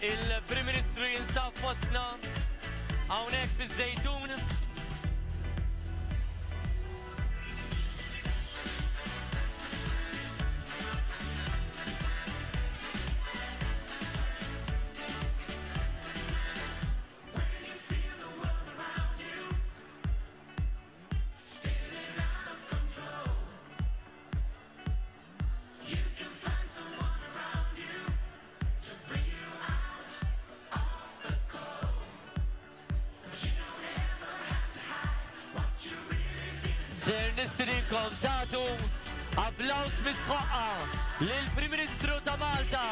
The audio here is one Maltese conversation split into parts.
Il-Prim Ministru jinsab fostna hawnhekk fiż-Żejtun. Ser nistedinkom tagħtu applaws mistħoqqa lill-Prim Ministru ta' Malta,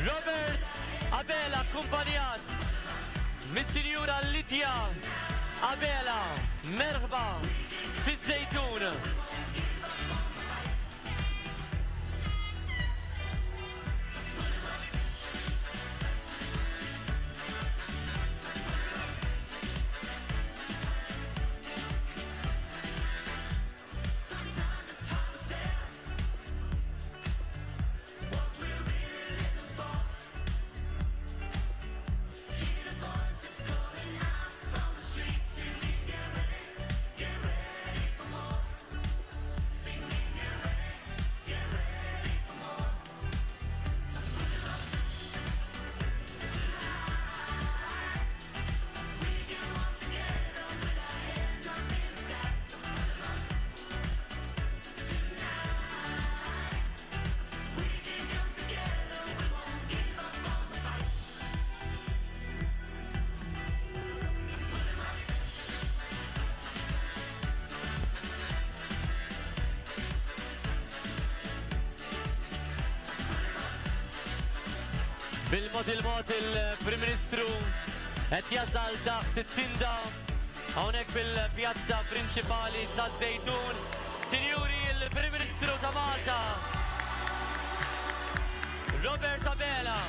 Robert Abela akkumpanjat mis-Sinjura Lydia Abela. Merħba fiż-Żejtun. Bil-mod il-mod il-Prim Ministru qed jasal taħt it-tinda hawnhekk fil-pjazza prinċipali taż-Żejtun. Sinjuri, il-Prim Ministru ta' Malta, Robert Abela.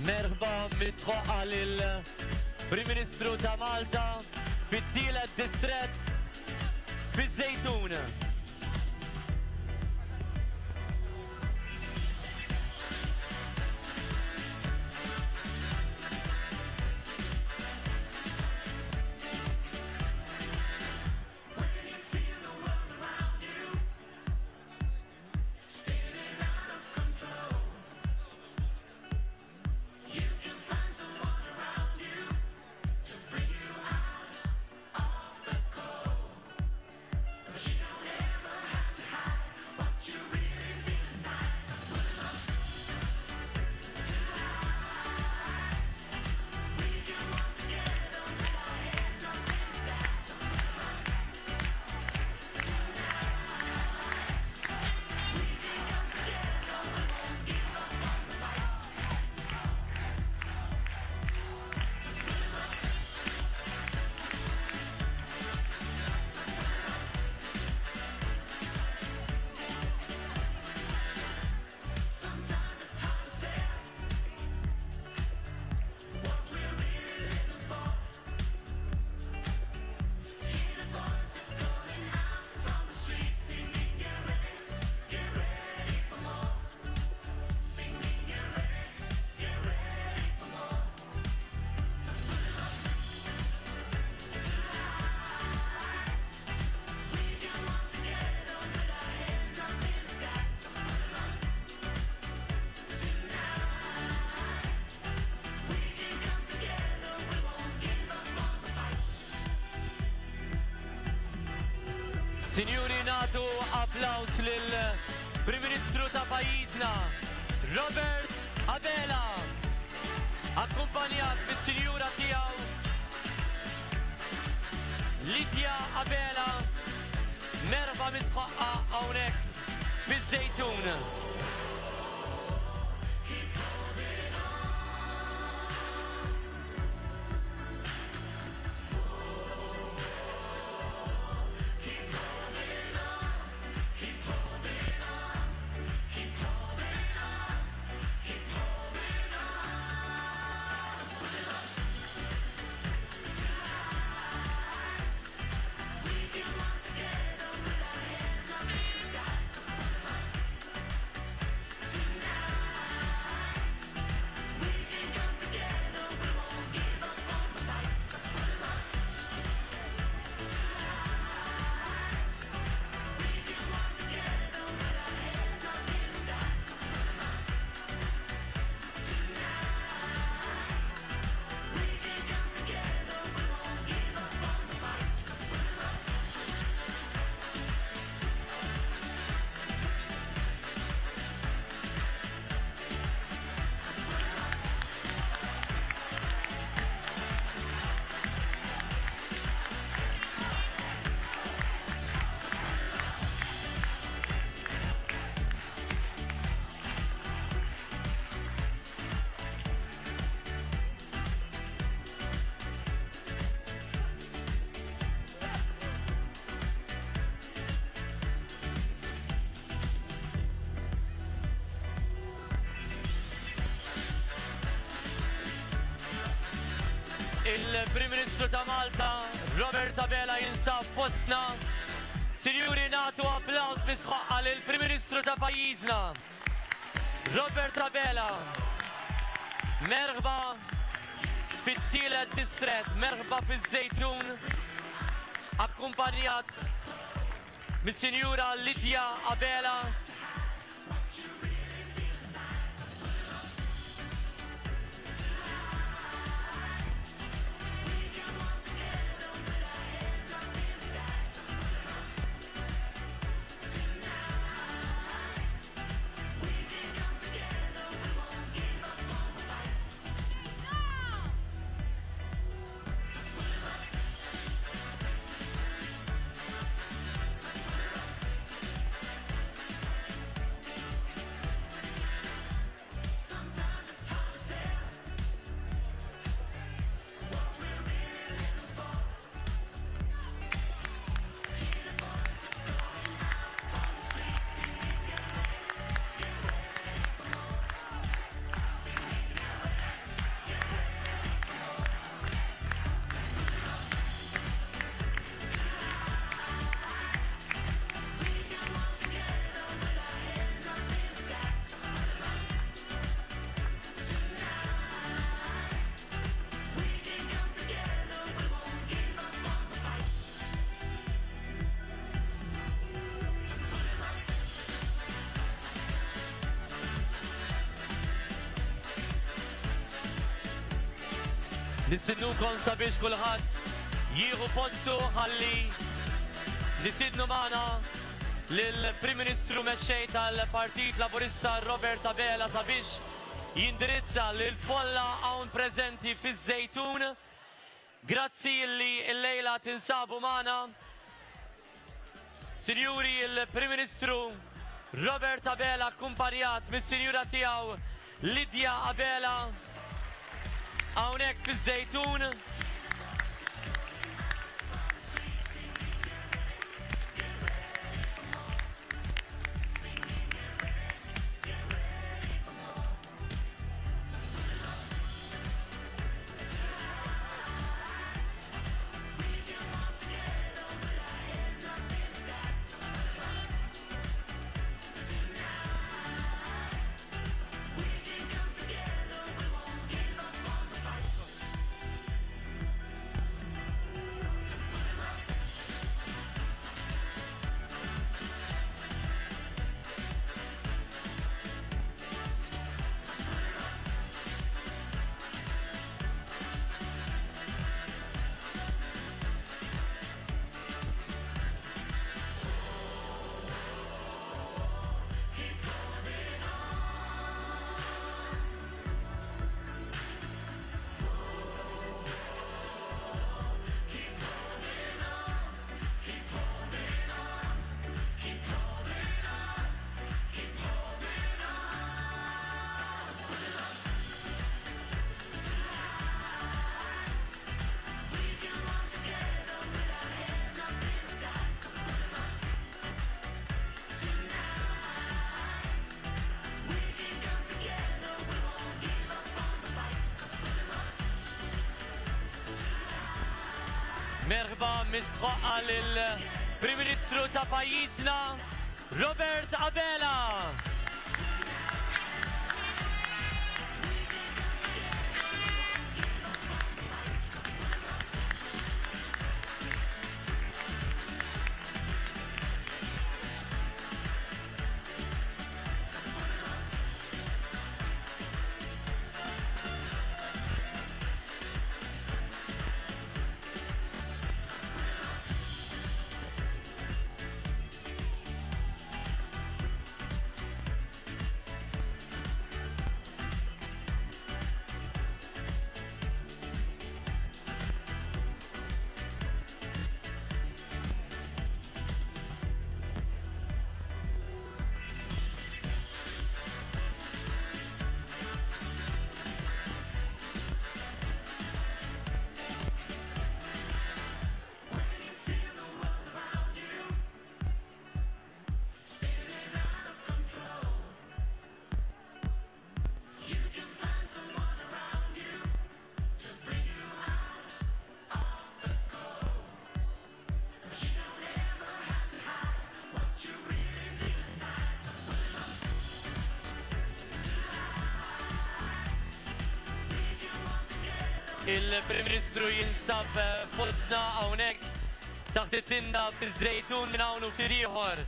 Merħba mistħoqqa lil Prim Ministru ta' Malta fit-tielet distrett fiż-Żejtun. Sinjuri nagħtu applaws lil Prim Ministru ta' pajjiżna, Robert Abela, akkumpanjat mis-sinjura tiegħu Lydia Abela, merħba misħaqqa hawnhekk fiż-Żejtun. Il-Prim Ministru ta' Malta, Robert Abela jinsab fostna. Sinjuri nagħtu applaws bisħaqqa lill-Prim Ministru ta' pajjiżna, Robert Abela. Merħba fit-tielet distret, merħba fiż-Żejtun, akkumpanjat mis-Sinjura Lydia Abela. Nistennukom sabiex kulħadd jieħu postu ħalli nisidnu magħna lill-Prim Ministru Mexxej tal-Partit Laburista Robert Abela sabiex jindirizza lil folla hawn preżenti fiż-Żejtun. Grazzi li llejla tinsabu magħna. Sinjuri, il-Prim Ministru Robert Abela akkumpanjat mis-sinjura tiegħu Lydia Abela hawnhekk fiż-Żejtun. Merħba mistħoqqa lill-Prim Ministru ta' pajjiżna, Robert Abela! Il-Prim Ministru jinsab fostna hawnhekk taħt it-tinda fiż-Żejtun minn hawn u ftit ieħor.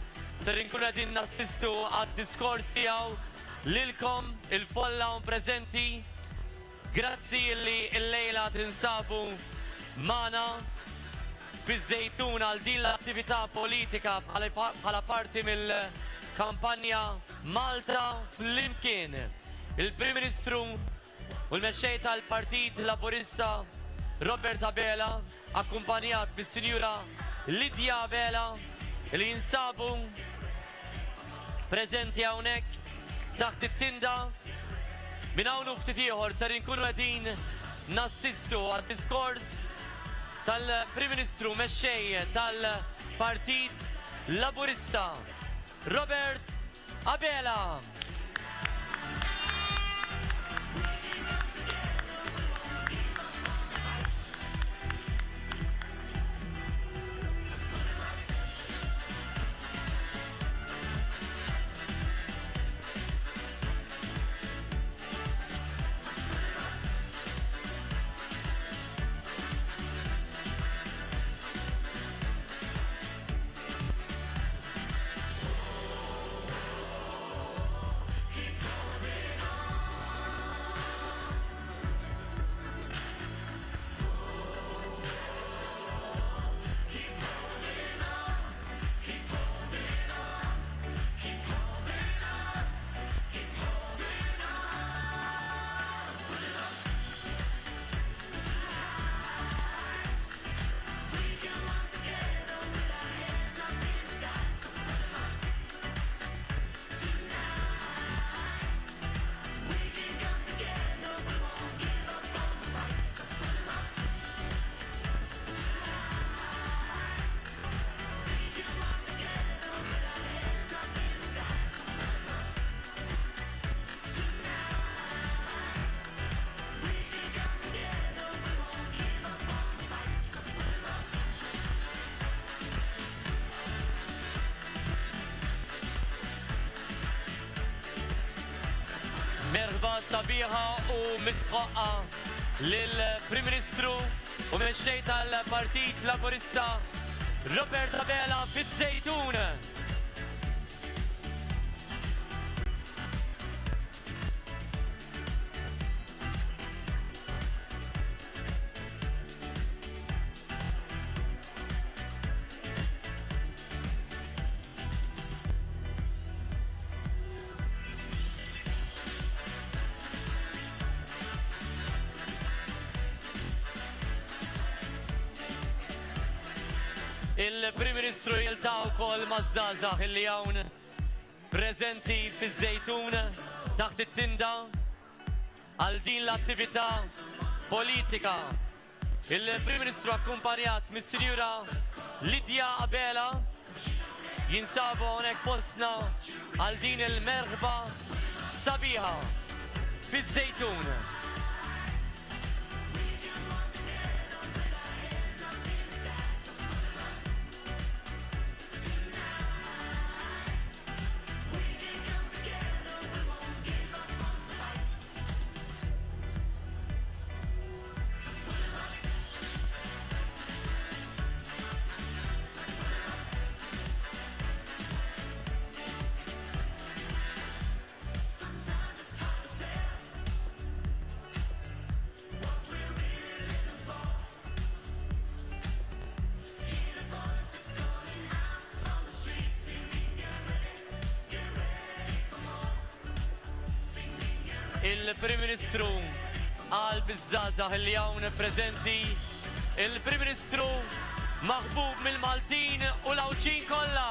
Ser inkunu qegħdin nassistu għad-diskors tiegħu lilkom il-folla hawn preżenti. Grazzi li llejla tinsabu magħna fiż-Żejtun għal din l-attività politika bħala parti mill-kampanja Malta Flimkien. Il-Prim Ministru u l-Mexxej tal-Partit Laburista Robert Abela akkumpanjat mis-Sinjura Lydia Abela li jinsabu preżenti hawnhekk taħt it-tinda. Minn hawn u ftit ieħor ser inkunu qegħdin nassistu għad-diskors tal-Prim Ministru Mexxej tal-Partit Laburista Robert Abela. Merħba sabiħa u mistħoqqa lill-Prim Ministru u Mexxej tal-Partit Laburista Robert Abela fiż-Żejtun. Il-Prim Ministru jiltaqa' wkoll maż-żgħażagħ illi hawn preżenti fiż-Żejtun taħt it-tinda għal din l-attività politika. Il-Prim Ministru akkumpanjat mis-Sinjura Lydia Abela jinsabu hawnhekk fostna għal din il-merħba sabiħa fiż-Żejtun. Il-Prim Ministru qal biż-żgħażagħ li hawn preżenti. Il-Prim Ministru maħbub mill-Maltin u l-Għawdxin kollha.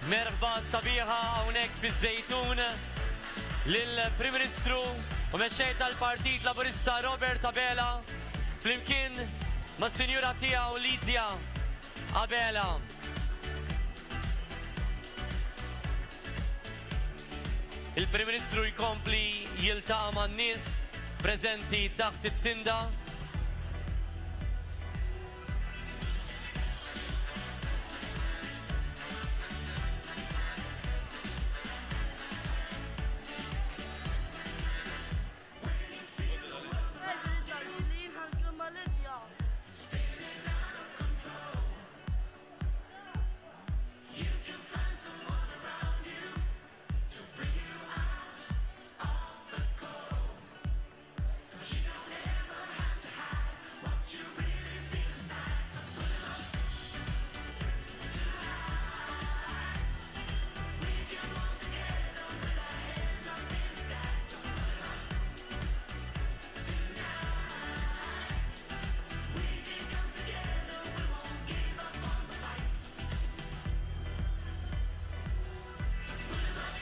Merħba sabiħa hawnhekk fiż-Żejtun lill-Prim Ministru u Mexxej tal-Partit Laburista Robert Abela flimkien mas-Sinjura tiegħu Lydia Abela. Il-Prim Ministru jkompli jiltaqa' man-nies preżenti taħt it-tinda.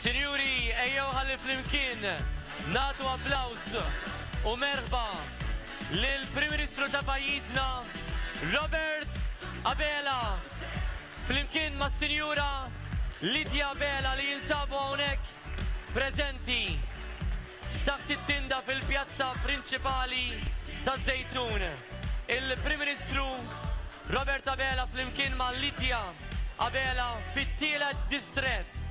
Sinjuri, ejjew ħalli flimkien nagħtu applaws u merħba lill-Prim Ministru ta' pajjiżna Robert Abela flimkien mas-Sinjura Lydia Abela li jinsabu hawnhekk preżenti taħt it-tinda fil-pjazza prinċipali taż-Żejtun. Il-Prim Ministru Robert Abela flimkien ma' Lydia Abela fit-tielet distrett.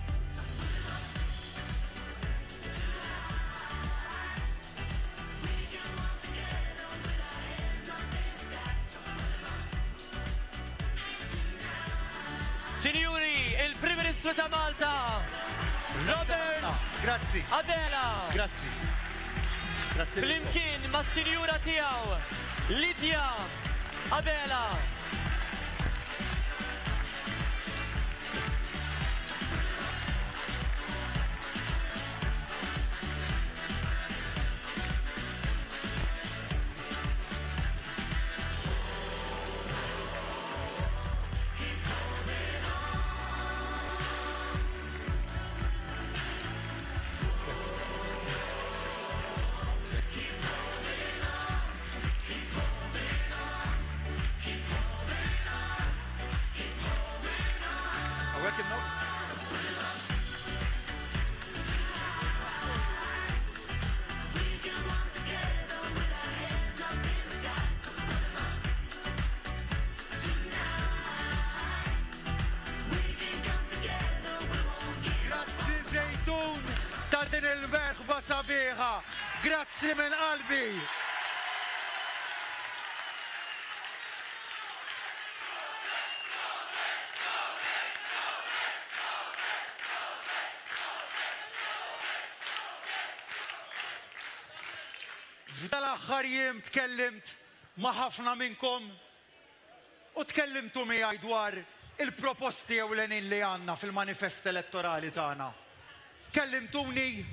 Sinjuri, il-Prim Ministru ta' Malta, Robert Grazzi. Abela. Grazzi. Grazzi. Flimkien mas-sinjura tiegħu, Lydia Abela. Hawnhekk in-nofs. Grazzi Żejtun ta' din il-merħba sabiħa. Grazzi minn qalbi. F'dal-aħħar jiem tkellimt ma' ħafna minnkom u tkellimtu miegħi dwar il-proposti ewlenin li għandna fil-manifest elettorali tagħna. Kellimtuni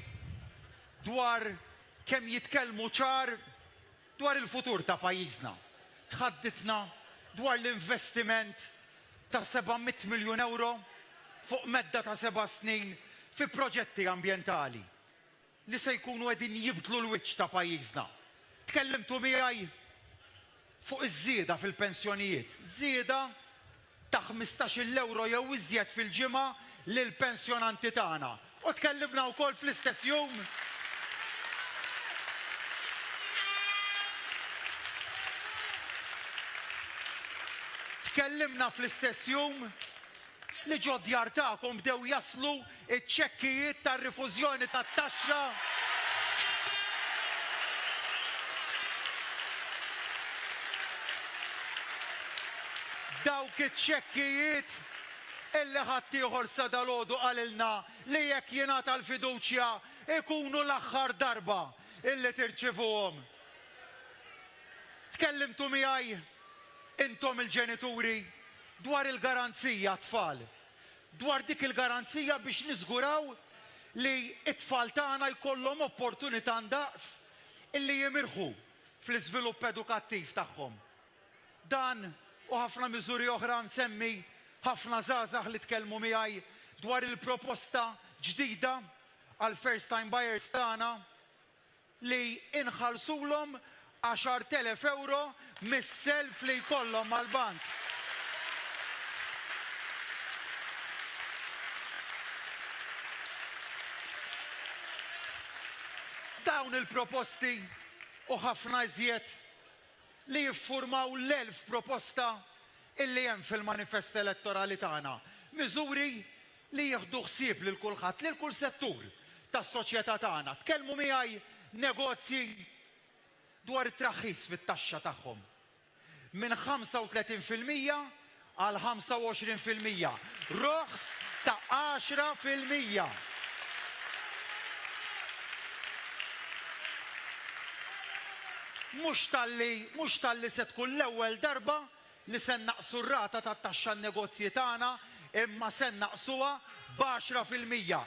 dwar kemm jitkellmu ċar dwar il-futur ta' pajjiżna. Tħadditna dwar l-investiment ta' 700 miljun ewro fuq medda ta' seba' snin fi proġetti ambjentali li se jkunu qegħdin jibdlu l-wiċċ ta' pajjiżna. Tkellimtu miegħi fuq iż-żieda fil-pensjonijiet, żieda ta' ħmistax-il ewro jew iżjed fil-ġimgħa lill-pensjonanti tagħna. U tkellimna wkoll fl-istess jum Tkellimna fl-istess jum li ġod-djar tagħkom bdew jaslu ċ-ċekkijiet tar-rifużjoni tat-taxxa. Dawk iċ-ċekkijiet illi ħaddieħor sa dalgħodu qalilna li jekk jingħata l-fiduċja ikunu l-aħħar darba illi tirċivuhom. Tkellimtu miegħi intom il-ġenituri dwar il-garanzija għat-tfal. Dwar dik il-garanzija biex niżguraw li t-tfal tagħna jkollhom opportunità ndaqs illi jimirħu fl-iżvilupp edukattiv tagħhom. Dan u ħafna miżuri oħra nsemmi ħafna żgħażagħ li tkellmu miegħi dwar il-proposta ġdida għall-first time buyers tagħna li inħallsulhom 10,000 ewro mis-self li jkollhom mal-bank. Dawn il-proposti u ħafna iżjed li jiffurmaw l-1000 proposta illi hemm fil-manifest elettorali tagħna. Miżuri li jieħdu ħsieb lil kulħadd, lil kull settur tas-soċjetà tagħna. Tkellmu miegħi negozji dwar it-traħħis fit-taxxa tagħhom. Minn 35% għal 25%. Roħs ta' 10%. Mhux talli, mhux talli se tkun l-ewwel darba li se nnaqqsu r-rata tat-taxxa għan-negozji tagħna imma se nnaqqsuha b'10%.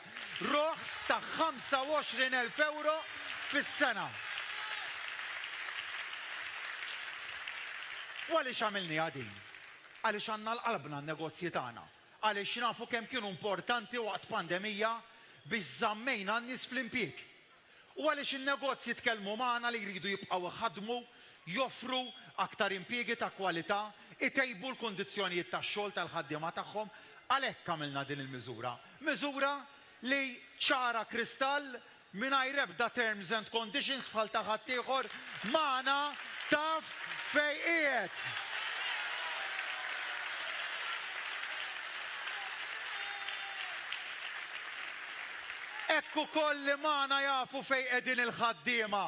Roħs ta' 25,000 ewro fis-sena. U għaliex għamilniha din? Għaliex għandna għal qalbna n-negozji tagħna. Għaliex nafu kemm kienu importanti waqt pandemija biex żammejna n-nies fl-impjieg. U għaliex in-negozji tkellmu magħna li jridu jibqgħu iħaddmu, joffru aktar impjiegi ta' kwalità, itejbu l-kundizzjonijiet tax-xogħol tal-ħaddiema tagħhom. Għalhekk għamilna din il-miżura. Miżura li ċara kristall, mingħajr ebda terms and conditions bħal ta' ħaddieħor, magħna taf fejn qiegħed. Hekk ukoll li magħna jafu fejn qegħdin il-ħaddiema.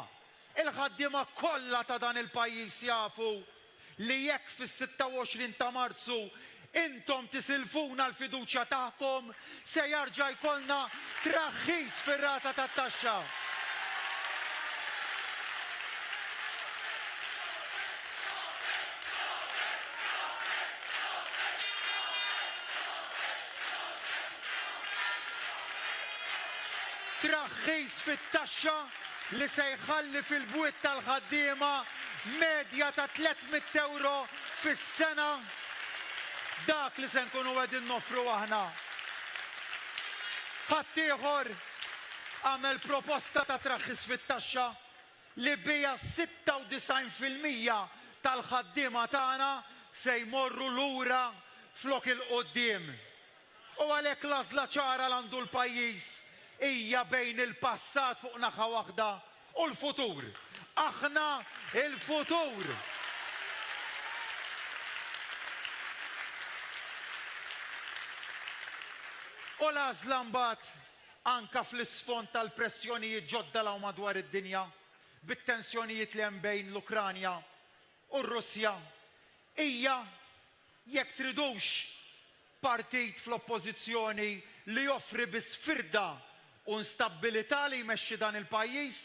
Il-ħaddiema kollha ta' dan il-pajjiż jafu li jekk fis-26 ta' Marzu intom tisilfuna l-fiduċja tagħkom se jarġa' jkollna traħħis fir-rata tat-taxxa. Traħħis fit-taxxa li se jħalli fil-bwiet tal-ħaddiema medja ta' 300 ewro fis-sena. Dak li se nkunu qegħdin noffru aħna. Ħaddieħor għamel proposta ta' traħħis fit-taxxa li biha 96% tal-ħaddiema tagħna se jmorru lura flok 'il quddiem. U għalhekk l-għażla ċara l għandu l-pajjiż hija bejn il-passat fuq naħa waħda u l-futur. Aħna l-futur! U l-għażla mbagħad anke fl-isfond tal-pressjonijiet ġodda 'l hawn madwar id-dinja, bit-tensjonijiet li hemm bejn l-Ukranja u r-Russja, hija jekk tridux partit fl-Oppożizzjoni li joffri biss firda u instabbilità li jmexxi dan il-pajjiż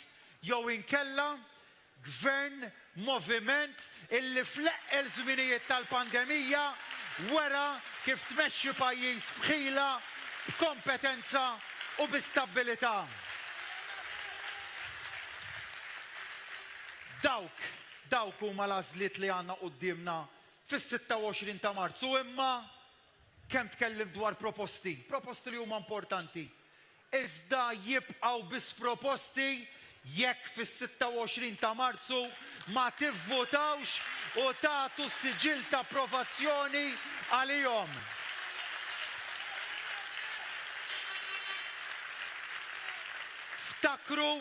jew inkella Gvern, moviment illi fl-eqqel żminijiet tal-pandemija wera kif tmexxi pajjiż b'ħila, b'kompetenza u bi stabbilità. Dawk, dawk huma l-għażliet li għandna quddiemna fis-26 ta' Marzu imma Kemm tkellimt dwar proposti, proposti li huma importanti, iżda jibqgħu biss proposti jekk fis-26 ta' Marzu ma tivvutawx u tagħtu s-siġill ta' approvazzjoni għalihom. Ftakru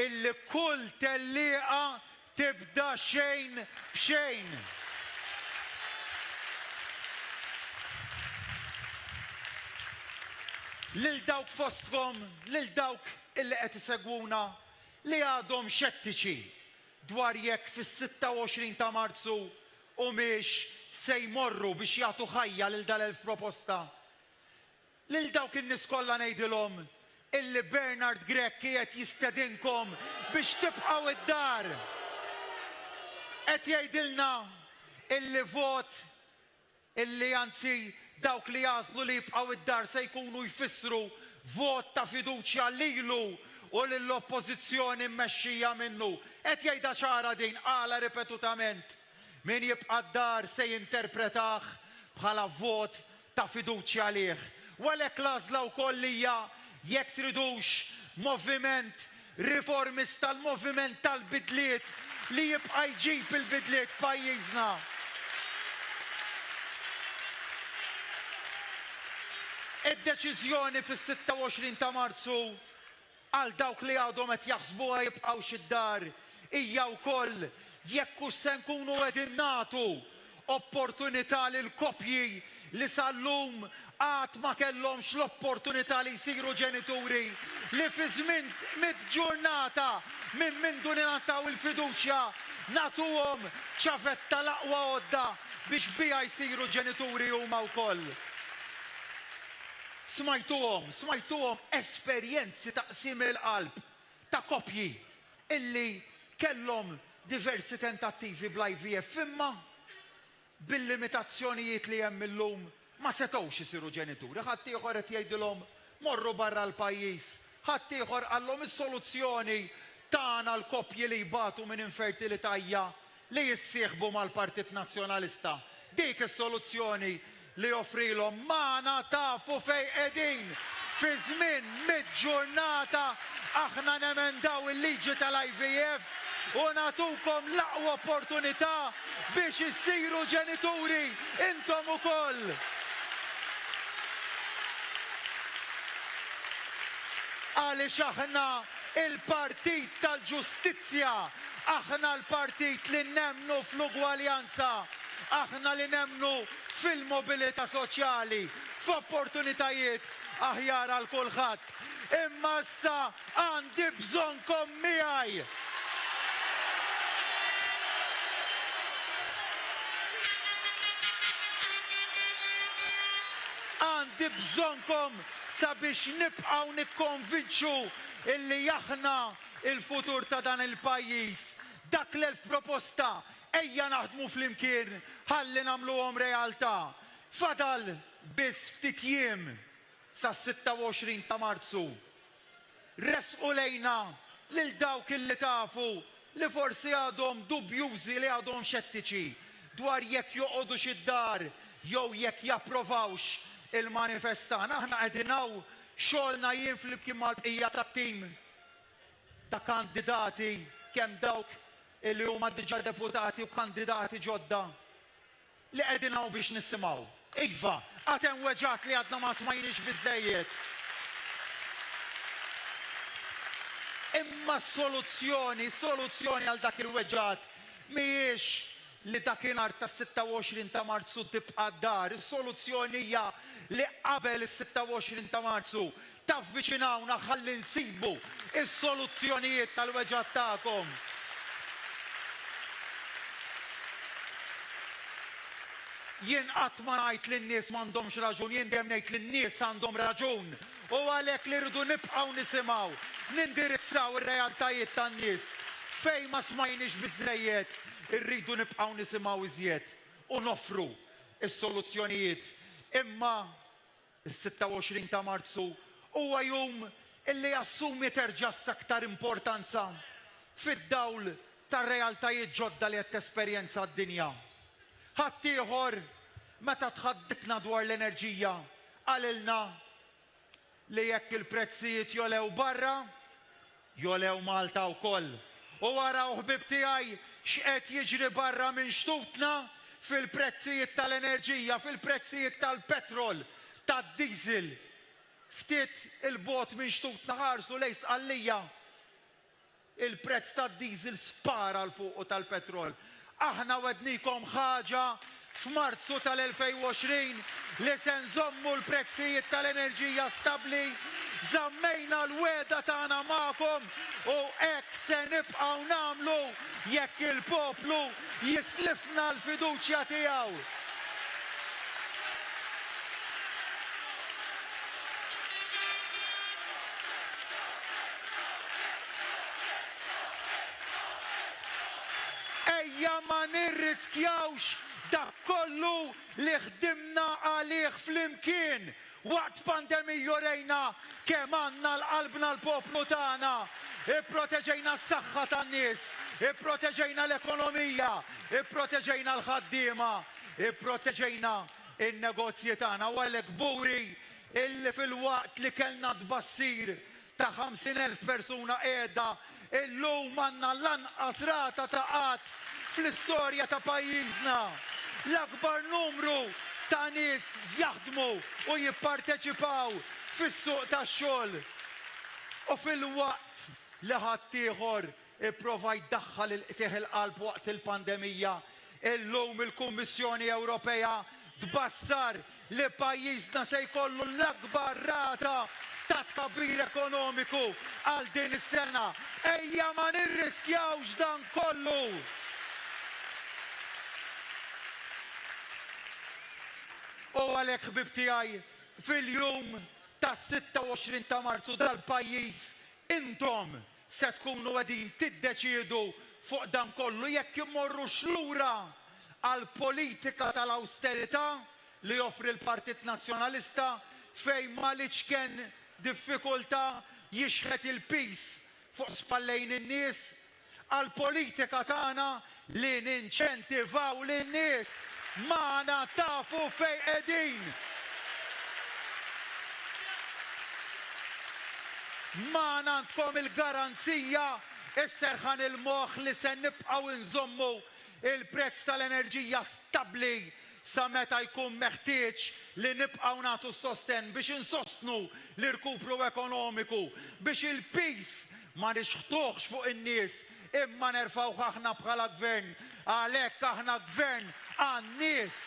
illi kull tellieqa Tibda xejn b'xejn. Lil dawk fostkom, lil dawk illi qed isegwuna li għadhom xettiċi dwar jekk fis-26 ta' Marzu humiex se jmorru biex jagħtu ħajja lil dal-1000 proposta, Lil dawk in-nies kollha ngħidilhom illi Bernard Grech qiegħed jistedinkom biex tibqgħu d-dar. Qed jgħidilna illi vot illi anzi dawk li jagħżlu li jibqgħu d-dar se jkunu jfissru vot ta' fiduċja lilu u lill-Oppożizzjoni mmexxija minnu. Qed jgħidha ċara din, qalha ripetutament. Min jibqa' d-dar se jinterpretah bħala vot ta' fiduċja għalih. U għalhekk l-għażla wkoll hija jekk tridux moviment riformista, l-moviment tal-bidliet li jibqa' jġib il-bidliet f'pajjiżna. Id-deċiżjoni fis-26 ta' Marzu Għal dawk li għadhom qed jaħsbuha jibqgħux id-dar hija wkoll jekk hux se nkunu qegħdin nagħtu opportunità lil koppji li sal-lum għad ma kellhomx l-opportunità li jsiru ġenituri li fi żmien mitt ġurnata minn mindu ningħataw il-fiduċja nagħtuhom ċavetta l-aqwa għodda biex biha jsiru ġenituri huma wkoll. Smajtuhom, smajtuhom esperjenzi ta' qsim il-qalb ta' koppji illi kellhom diversi tentattivi bl-IVF imma bil-limitazzjonijiet li hemm illum ma setgħux isiru ġenituri. Ħaddieħor qed jgħidilhom morru barra l-pajjiż, ħaddieħor qallhom is-soluzzjoni tagħna l-koppji li jbatu minn infertilità hija li jissieħbu mal-Partit Nazzjonalista. Dik is-soluzzjoni li joffrilhom. Magħna tafu fejn qegħdin. Fi żmien mid-ġurnata aħna nemendaw il-liġi tal-IVF u nagħtukom l-aqwa opportunità biex issiru ġenituri intom ukoll. Għaliex aħna il-Partit tal-Ġustizzja. Aħna l-partit li nemmnu fl-ugwaljanza. Aħna li nemmnu fil-mobilità soċjali, f'opportunitajiet aħjar għal kulħadd. Imma issa għandi bżonnkom miegħi! Għandi bżonnkom sabiex nibqgħu nikkonvinċu illi aħna il-futur ta' dan il-pajjiż. Dak l-1000 proposta ejja naħdmu flimkien ħalli nagħmluhom realtà. Fadal biss ftit jiem sas-26 ta' Marzu. Ressqu lejna lil dawk illi tafu li forsi għadhom dubjużi, li għadhom xettiċi dwar jekk joqogħdux id-dar jew jekk japprovawx il-manifest tagħna. Aħna qegħdin hawn xogħolna jien flimkien mal-bqija tat-tim ta' kandidati kemm dawk li huma diġà deputati u kandidati ġodda li qegħdin hawn biex nisimgħu. Iva, għad hemm weġgħat li għadna ma smajniex biżżejjed. Imma s-soluzzjoni, soluzzjoni għal dak il-weġgħat mhijiex li dakinhar tas-26 ta' Marzu tibqa' d-dar. Is-soluzzjoni hija li qabel is-26 ta' Marzu Tavviċinawna ħalli nsibu s-soluzzjonijiet tal-weġgħat tagħkom. Jien qatt ma ngħid li n-nies m'għandhomx raġun, jien dejjem ngħid li n-nies għandhom raġun u għalhekk li rridu nibqgħu nisimgħu, nindirizzaw ir-realtajiet tan-nies. Fejn ma smajniex biżżejjed, irridu nibqgħu nisimgħu iżjed u noffru s-soluzzjonijiet. Imma Is-26 ta' Marzu huwa jum illi jassumi terġa' issa aktar importanza fid-dawl tar-realtajiet ġodda li qed tesperjenza d-dinja. Ħaddieħor meta tħadditna dwar l-enerġija qalilna li jekk il-prezzijiet jogħlew barra, Jogħlew Malta wkoll. U araw ħbieb tiegħi x'qed jiġri barra minn xtutna fil-prezzijiet tal-enerġija, fil-prezzijiet tal-petrol, tad-diesel. Ftit 'il bogħod minn xtutna ħarsu lejn Sqallija. Il-prezz tad-diesel spara 'l fuq u tal-petrol. Aħna wegħdnikom ħaġa f'Marzu tal-2020 li se nżommu l-prezzijiet tal-enerġija stabbli, żammejna l-wegħda tagħna magħkom u hekk se nibqgħu nagħmlu jekk il-poplu jislifna l-fiduċja tiegħu. Ejja ma nirriskjawx dak kollu li ħdimna għalih flimkien waqt pandemija urejna kemm għandna għal qalbna l-poplu tagħna. Ipproteġejna s-saħħa tan-nies, ipproteġejna l-ekonomija, ipproteġejna l-ħaddiema, ipproteġejna n-negozji tagħna u għalhekk kburi illi filwaqt li kellna tbassir ta' 50,000 persuna qiegħda, illum għandna l-anqas rata ta' qgħad fl-istorja ta' pajjiżna. L-akbar numru ta' nies jaħdmu u jipparteċipaw fis-suq tax-xogħol. U filwaqt li ħaddieħor ipprova jdaħħal il-qtigħ il-qalb waqt il-pandemija, illum il-Kummissjoni Ewropea tbassar li pajjiżna se jkollu l-akbar rata ta' tkabbir ekonomiku għal din is-sena. Ejja ma nirriskjawx dan kollu! U għalhekk ħbieb tiegħi, fil-jum tas-26 ta' Marzu dal-pajjiż intom se tkunu qegħdin tiddeċiedu fuq dan kollu jekk immorrux lura għall-politika tal-awsterità li joffri l-Partit Nazzjonalista fejn mal-iċken diffikultà jixħet il-piż fuq spallejn in-nies, għall-politika tagħna li ninċentivaw lin-nies magħna tafu fejn qegħdin. Magħna għandkom il-garanzija, is-serħan il-moħħ li se nibqgħu nżommu il-prezz tal-enerġija stabbli sa meta jkun meħtieġ li nibqgħu nagħtu s-sostenn biex insostnu l-irkupru ekonomiku, biex il-piż ma nixħtuhx fuq in-nies imma nerfgħuh aħna bħala Gvern. Għalhekk aħna Gvern għan-nies.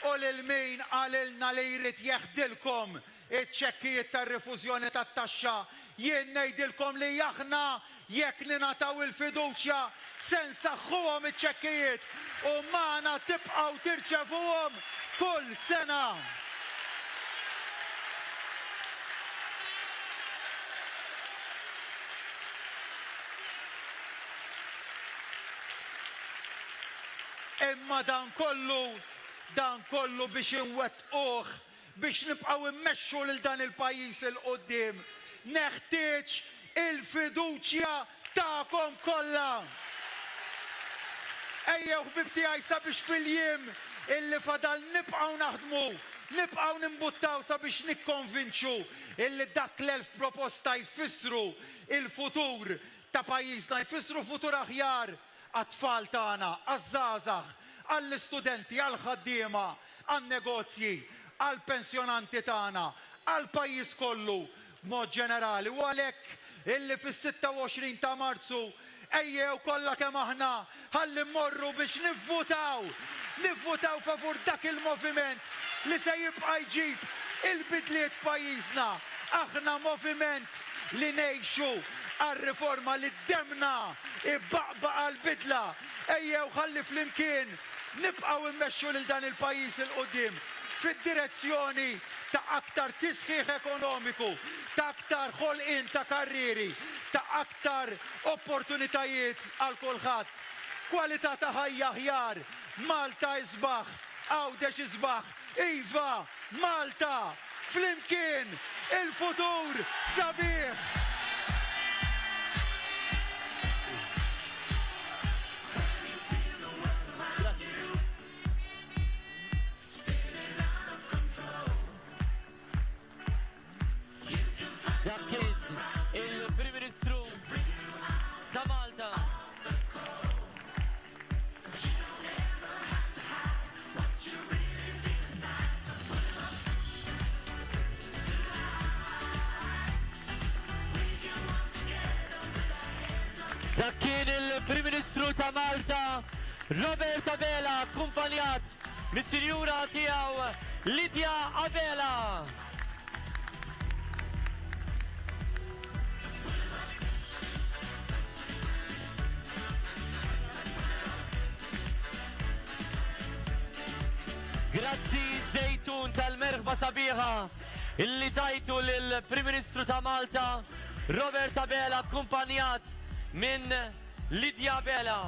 U lil min qalilna li jrid jeħdilkom iċ-ċekkijiet tar-rifużjoni tat-taxxa, jien ngħidilkom li aħna jekk ningħataw il-fiduċja se nsaħħuhom iċ-ċekkijiet u magħna tibqgħu tirċevuhom kull sena. Imma dan kollu, dan kollu biex inwettquh Biex nibqgħu mmexxu lil dan il-pajjiż 'il quddiem, neħtieġ il-fiduċja tagħkom kollha. Ejjew ħbieb tiegħi sabiex fil-jiem illi fadal nibqgħu naħdmu, nibqgħu nimbuttaw sabiex nikkonvinċu illi dak l-1000 proposta jfissru il-futur ta' pajjiżna, jfissru futur aħjar għat-tfal tagħna, għaż-żgħażagħ, għall-istudenti, għall-ħaddiema, għan-negozji, għall-pensjonanti tagħna, għall-pajjiż kollu b'mod ġenerali u għalhekk illi fis-26 ta' Marzu ejjew kollha kemm aħna ħalli mmorru biex nivvutaw, nivvutaw favur dak il-moviment li se jibqa' jġib il-bidliet f'pajjiżna. Aħna moviment li ngħixu għar-riforma li Demmna ibaqbaq għall-bidla. Ejjew ħalli flimkien nibqgħu mmexxu lil dan il-pajjiż 'il quddiem fid-direzzjoni ta' aktar tisħiħ ekonomiku, ta' aktar ħolqien ta' karrieri, ta' aktar opportunitajiet għal kulħadd. Kwalità ta' ħajja aħjar, Malta isbaħ, Għawdex isbaħ, iva, Malta! Flimkien, il-futur sabiħ! Dak kien il-Prim Ministru ta' Malta. Dak kien il-Prim Ministru ta' Malta, Robert Abela, akkumpanjat mis-sinjura tiegħu Lydia Abela. Grazzi Żejtun tal-merħba sabiħa illi tajtu lill-Prim Ministru ta' Malta Robert Abela akkumpanjat minn Lydia Abela.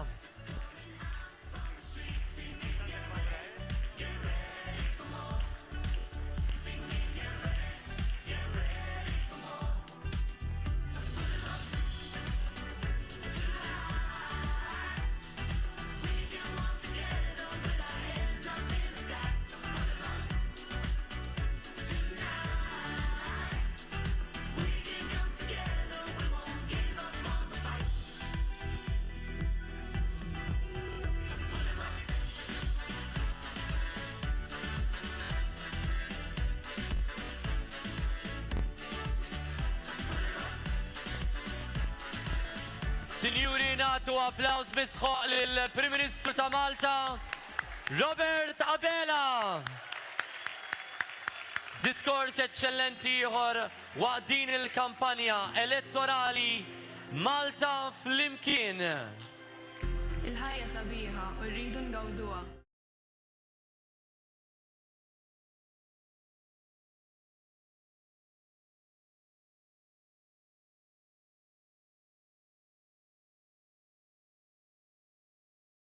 Sinjuri nagħtu applaws misħoq lill-Prim Ministru ta' Malta, Robert Abela. Diskors eċċellenti ieħor waqt din il-kampanja elettorali Malta Flimkien. Il-ħajja sabiħa u rridu ngawduha.